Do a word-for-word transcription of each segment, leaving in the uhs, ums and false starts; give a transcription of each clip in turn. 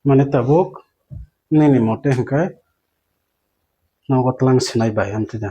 Mane tabuk nini mote hwnkhe nogo tlang sinai bai amtwi da.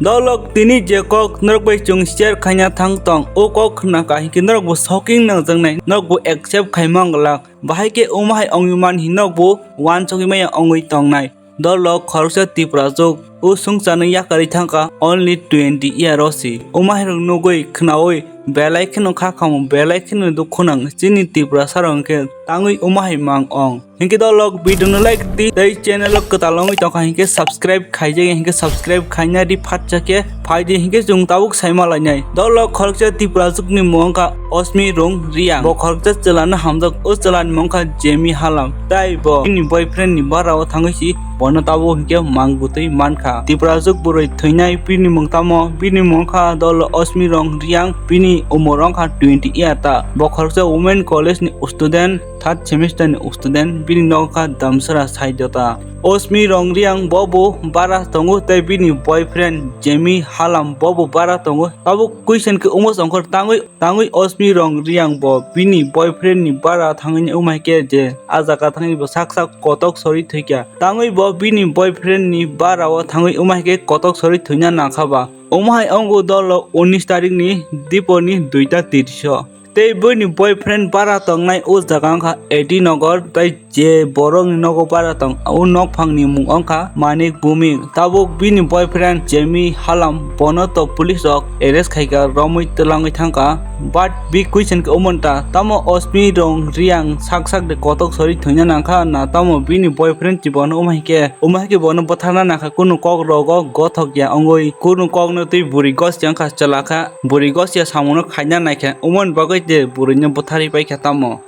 Dolok tini je kok norok bai chwng share khaina thang tong, o kok khna ka hinkhe norok bo shocking nangjaknai, norok bo accept khai manglak. Bahai khe omo hai wngwi man hinwi norok bo uansukgwi maya wngwi tongnai. Dolok khoroksa Tiprajwk o swngcharno yakarwi thangkha only twenty year o si. Omo hai rok nugwi khnaui belai kheno kha khamu, belai kheno dukhu nang chini Tiprasa rok hinkhe tangwi omo hai mang ong. Hinkhe dolok video no like di tei channel o kwtal wngwi tongkha hinkhe subscribe khaijak ya hinkhe subscribe khaina di phatsa khe. Phaidi hinkhe chwng tabuk saima lainai. Dolok khoroksa Tiprajwkni mung wngkha Osmi Rong Riang. Bo khoroksa chwlano hamjak, o chwlani mung wngkha Jemi Halam. Tai bo bini boyfriend ni bara o thangwi si bono tabuk hinkhe mang gutwi mankha. Tiprajwk bwrwi thwinai bini mung tamo? Bini mung wngkha dol Osmi Rong Riang, bini umor wngkha twenty year ta. Bo khoroksa women college ni student, third semester ni student, bini nok wngkha Damsara Saidota. Osmi Rong Riang bo bo bara tongo tei bini boyfriend Jemi Halam bo bo bara tongo. Tabuk question khe omo songkhor tangwi, tangwi Osmi Rong Riang bo bini boyfriend ni bara thangwi wngma khe je a jaga thangwi bo sak sak kotok sori thwikha. Tangwi bo bini boyfriend ni bara o thangwi wngma khe kotok sori thwina nangkha ba. Omo hai wngo dolo unis tarik ni dipor ni duita tiris o. Tei buini boyfriend bara tongnai o jaga wngkha A D Nagar, tei je borokni nogo bara tong, o nokphangni mung wngkha Manik Bhumik. Tabuk bini boyfriend Jemi Halam, bono to police rok arrest khaikha, romwi twlangwi thangkha. But bi question khe omo ta, tamo Osmi Rong Riang sak sak de kotok sori thwina nangkha na, tamo bini boyfriend si bono omo hai khe, omo hai khe bono bwtharna nangkha, kunu kok rogo gothok ya wngwi, kunu kokno twi bwrwi gos yang kha chwla kha. Bwrwi gosiya samungo khaina naikhe, omoni bagwi je bwrwino bwtharwi paikha tamo?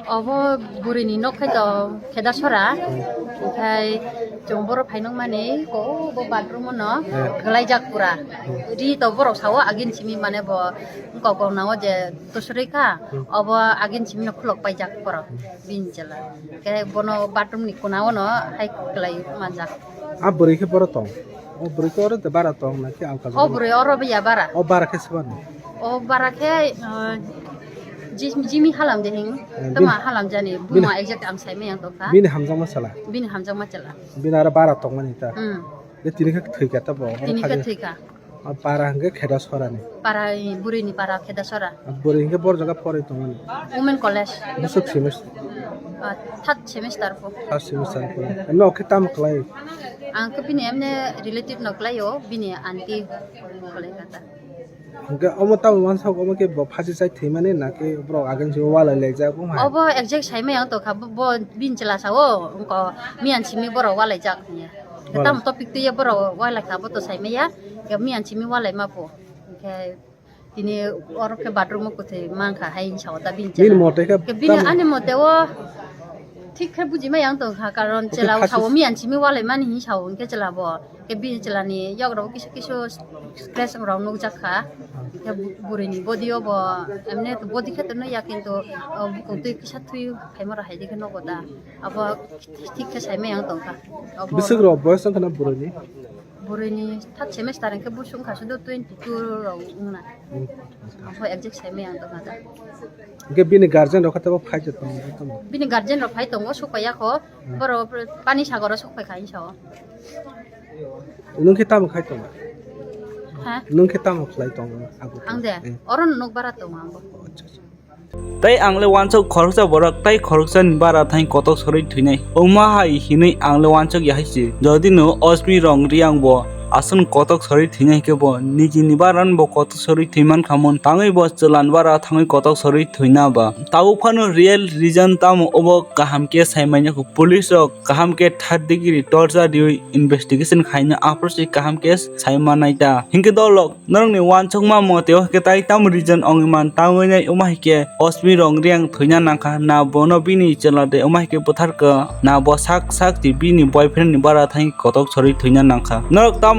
Obo bwrwini nok khai to Khedasora, hinkhe chwng boro phainukmani ko bo bathroom-o no Eh. Kwlaijak pura. Ri to borok sao agin simi mane bo wngkok gongnao je tusrwi kha, Hmm. Obo agin simi no khulok paijak borok bini chwla. Hinkhe bono bathroom-ni kona-o no hai kwlai manjak. A bwrwi khe boro tong? O bwrwi khe oro de bara tong na khe alka jaga? O bwrwi oro bo ya bara. O bara khe swbani? O bara khe, uh, Ji-, Jimi Halam de hing. Eh, tama bini, Halam jani, bini, buma exact ang sai maya tongkha. Bini hamjakma chwla? Bini hamjakma chwla. Bini aro bara tongmani ta? Hmm. De tini khe thwikha ta bo? Tini khe thwikha. O para hwnkhe Khedasora ni? Para, eh, bwrwini para Khedasora. A bwrwi hwnkhe boro jaga porwi tongmani? Women College. Bwswk semester? Ah, third semester po. Third semester po. Emno khe tamo khlai? Ang khe bini emne relative no khlai o, bini aunty khlai kha ta. Hwnkhe omo tamo wansok omo khe bo phachi chai thwimani na khe borok agin se walai laijak wng hai? Obo exact sai maya wng tongkha, bo, bo bini chwla sao, wngkha miyan simi borok walai jak hinya. Walai. Tamo topic twiya borok walai kha, bo to sai maya, ya miyan simi walai ma po. Hwnkhe tini oro khe bathroom o kwthwi mankha hai hinwi sao ta bini chwla. Bini mote khe. Khe bini tamo ani mote o thik khe buji maya wng tongkha, karon chwla sao miyan simi walai mani hinwi sao, hwnkhe chwla bo. Khe bini chwlani yagrao kisu kisu scratch rok nukjak kha. Khe bu-, bwrwini body o bo, emne to body khe to nukya, kintu, o, bukung twi kisa thwi phaima rok hai dikhe nugo da. Abo thik khe sai maya wng tongkha. Abo bwswk rok boyos wngkha na bwrwini? Bwrwini third semester hwnkhe busu wngkha sudu twenty two rok wngna. Hmm. Abo exact sai maya wng tongkha da. Hwnkhe bini guardian rok khe teibo phai tong tongma? Bini guardian rok phai tongo, sokpaiya kho. Hmm. Borok pani sagoro sokpai kha hinwi sao. Nwng khe tamo khai tongo? Ha? Nwng khe tamo khlai tongo abo? Ang de? Eh. Oro no nok bara tongo ang bo. Acha, acha. Tei ang le wansuk khoroksa borok tei khoroksani bara thang kotok sorwi thwinai. Wngma hai hinwi ang le wansuk ya hai se. Jodi no Osmi Rong Riang bo aswk kotok sorwi thwinai khe bo nijini bara no bo kotok sorwi thwi man kha mun. Tangwi bo chwlan bara thangwi kotok sorwi thwina ba. Tabuk phano real reason tamo obo kaham khe sai manya kho. Police rok kaham khe third degree torture riwi investigation khaina aphuru se kaham khe sai manai ta. Hinkhe dolok norokni wansukma mote o hinkhe tai tamo reason wngwi man tangwi nai wngma hinkhe Osmi Rong Riang thwina nangkha na bono bini chwla de wngma hinkhe bwtharkha na bo sak sak di bini boyfriend ni bara thang kotok sorwi thwina nangkha. Norok tamo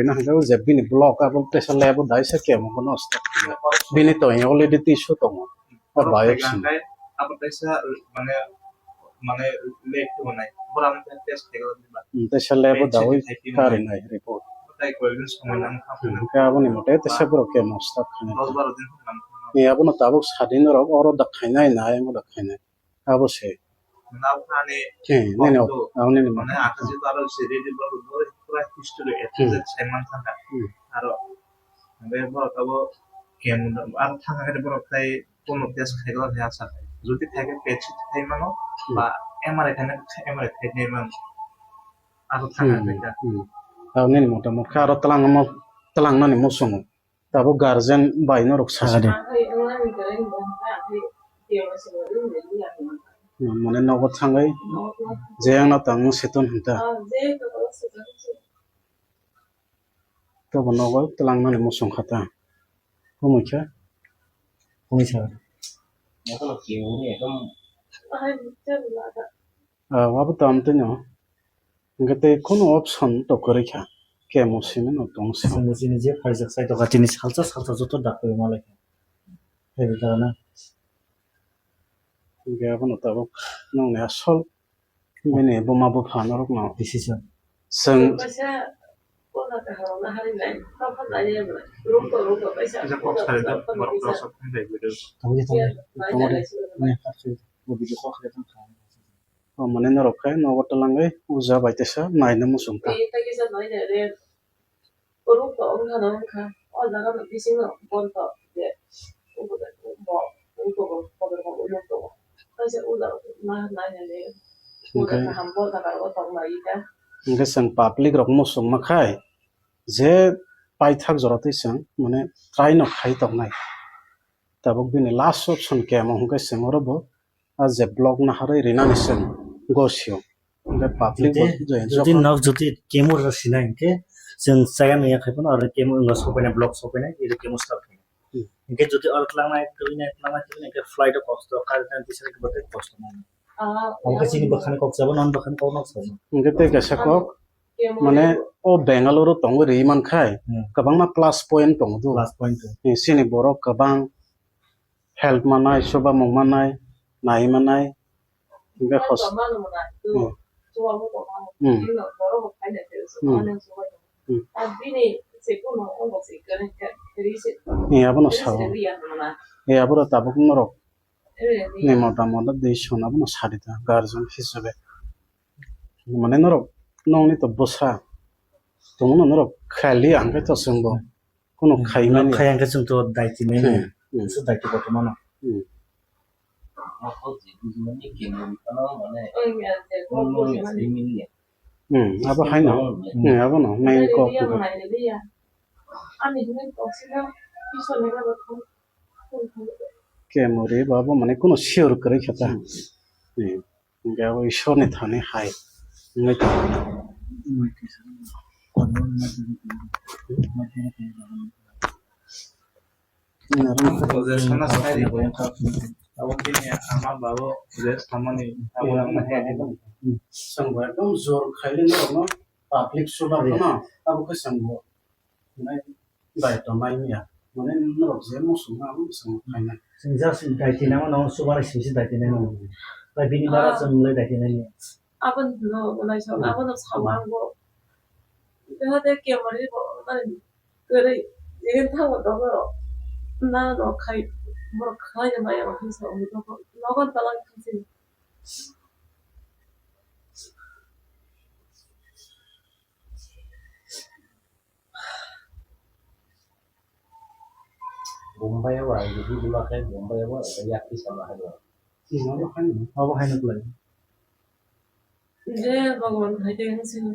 rwina hwnkhe o je bini block abo teisa lab o dai se kemo bono start khainai. Bini to already tissue tongo. O biopsy. Hwnkhe abo teisa, mane, mane lab o nai. Bora test khaigwlak diba? Hmm, teisa lab o dawi karinai report. Tei koi din somoi nang kha. Hmm, hwnkhe aboni mote teisa borok kemo start khainai. Dos baro din nang kha. Ni abono tabuk sadin rok oro dak khainai na ayang dak khainai. Abo se. Nang kha ni. Hmm, nini, abo nini mote. Mane ata je taro se ready boro boro pura history A to Z sai man kha. Hmm. Aro be borok abo kemo aro thang khe borok tai Kono test khaigwlak khe asa khai. Jodi khaikhe P E T C khai mano, hmm, ba M R I khaina, M R I khai mano. Abo thang, hmm, khaikha. Hmm. Abo nini motamot kha aro twlangno, twlangnani muchungo. Tabuk guardian bai norok sadi. Hmm, mane nogo thangwi jeyangno tang seton hinta. Tobo nogo twlangnani muchung kha ta. Kumui khe? Kumui sa. Ah, wabo tamo tino. Hingke tei kunu option to kwrwi kha. Kemo simi no tong se. Chini je phaijak sai doka chini salsa salsa joto dak kwrwi malai kha. Hingke abono tabuk nongni asol bini buma bupha norokno decision. Chwng Kisa kok sari da, borok rok sok thang dai video. Tamo je tamo je. Tamo je. Ni hakhe bo video kok khe tang kha. O mane norok khe nogo twlangwi uja bai tesa naina muchung kha. Borok to wngkha na wngkha, o jaga no bisingo bon to je ubo de bo ubo bo kotor bo ulo to. Kaisa ulo ma nai nai le. Ulo kaham bo jaga o tong lai ka. Hingke chwng public rok muchungma khai je paithak jora twi chwng mane try no khai tongnai. Tabuk bini last option kemo hingke chwng oro bo a je block naharwi rinani chwng gosio. Hingke public bo join jodi sokha. Nok jodi kemo rw sinai hingke chwng chaya naiya khai phano aro kemo wngma sopainai block sopainai iro kemo start khai. Hmm. Hingke jodi oro tlangnai twinai tlangnai twinai hingke flight o kosto kari tang tisari hingke bote kosto nang. Omo khe chini bwkhani kok sabo non bwkhani kok nok sabo. Hingke tei kaisa kok mane o Bangalore o tongwi rwi mankhai. Hmm. Kwbangma plus point tongo do. Plus point. Chini borok kwbang help manai, chuba mung manai, nai manai, hingke hos-, hmm. Hmm. Hmm. Hmm. Ni abono sao. Ni aboro tabuk norok ni mota mota dei sona abono sadi ta guardian hisabe. Mane norok nongni to bwsa tongno norok khali ang khe to chwngbo. Kuno khai mani. Khai hingke chwng to daiti nai mano. Hmm. Chwng daiti kotorma no. Hmm. Hmm, abo haino. Hmm, abono main kok. Kemuri bo abo mane kuno sure kwrwi khe ta. Hmm. Hmm. Hingke abo Ishwarni thani hai wngwi tongo. Abo bini ama babo rest tongmani abo wngma khe. Chwngbo ekdom jor khaile norokno public chuba phano abo khe chwngbo. Nai bai tongnai ya. Mane norok je muchung ma muchung khaina. Chwng just dai tinama no chuba bai simi se dai tinai no. Bai bini bara chwng le dai tinai ni. Abon no nai sa abon no sama ango. Deha de kemari bo nai kere yen thago dogo. Na no khai bo khai de maya hinsa umi dogo. Nogon talang khasin. Bombay o ang digi dima khe Bombay o yakti sama hai. Abo haino, abo haino kwlai. Je Bhagwan hai khe wng sini.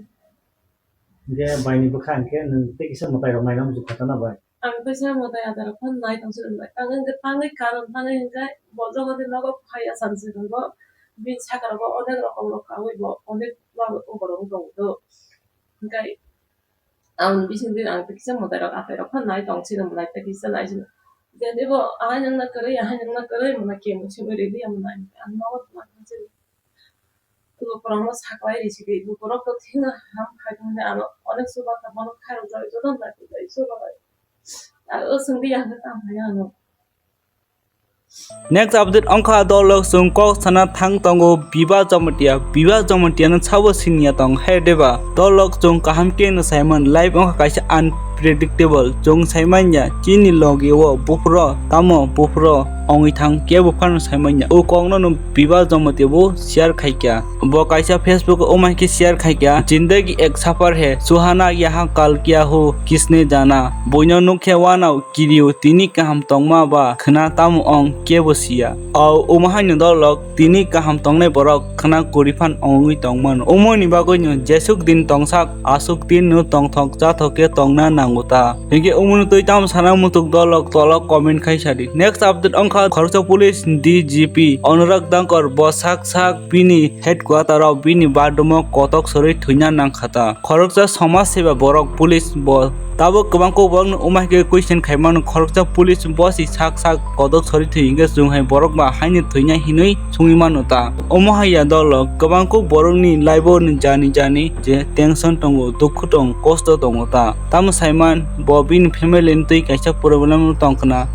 Je baini bwkha hwnkhe nwng tei kisa mwtai rok naina muchung kha ta na bai? Ang tei kisa mwtai ada rok phano nai tong sini bai. Ang wngkhe tangwi karon tangwi hwnkhe bo jogo de nogo phai asam se tongo. Bini saka rogo onek rokom rok kaui bo onek ma ungkorok wng tongo do. Hwnkhe Ang bising din ang kisa mwtai rok atai rok phan nai tong sini mwtai tei kisa nai sini. Jadi bo ahai nang na kwrwi ahai nang na kwrwi mwnai kemo simi ridi ang nai ang nogo tong sini. Lukurok no saklai ri sidi lukurok to thina ham khai thang de ano onek suba ka bono khai rok jai joto nai jai suba bai. Ang o sing di ang ta hai ano. Next update wngkha dolok chwng kok sana thang tongo Biba Jamatia. Biba Jamatia no sabo siniya tong hai deba. Dolok chwng kaham khe no saimon life wngkha kaisa unpredictable. Chwng saimanya chini logi o buphro tamo buphro ongwi thang kebo phano saimanya. O kokno no Biba Jamatia bo share khaikha. Bo kaisa Facebook o mai khe share khaikha. Jindagi ek safar hai, suhana yaha kal kya ho, kisne jana. Boino nukhe wanao kirio tini kaham tongma ba khna tamo ong kebo siya. O omo haino dolok tini kaham tongnai borok khna kwrwi phan ongwi tongmano. Omoni bagwino jesuk din tongsak asuk din no tongthok chathok khe tongna nango ta. Hinkhe omono twi tamo sana muchuk dolok tolok comment khai sadi. Next update wngkha khoroksa police D G P Anurag Dangkor bo sak sak bini headquarter o bini bathroom o kotok sorwi thwina nangkha ta. Khoroksa somaj seba borok police bo tabuk kwbang kok borok no umai khe question khaimano khoroksa police bo si sak sak kotok sorwi thwi hinkhe chwng hai borok ba haino thwina hinwi sungwi mano ta. Omo hai ya dolo kwbang kok borok ni life o jani jani je tension tongo dukhu tongo kosto tongo ta tamo saiman bo bini family ni twi kaisa problem no tongkhna.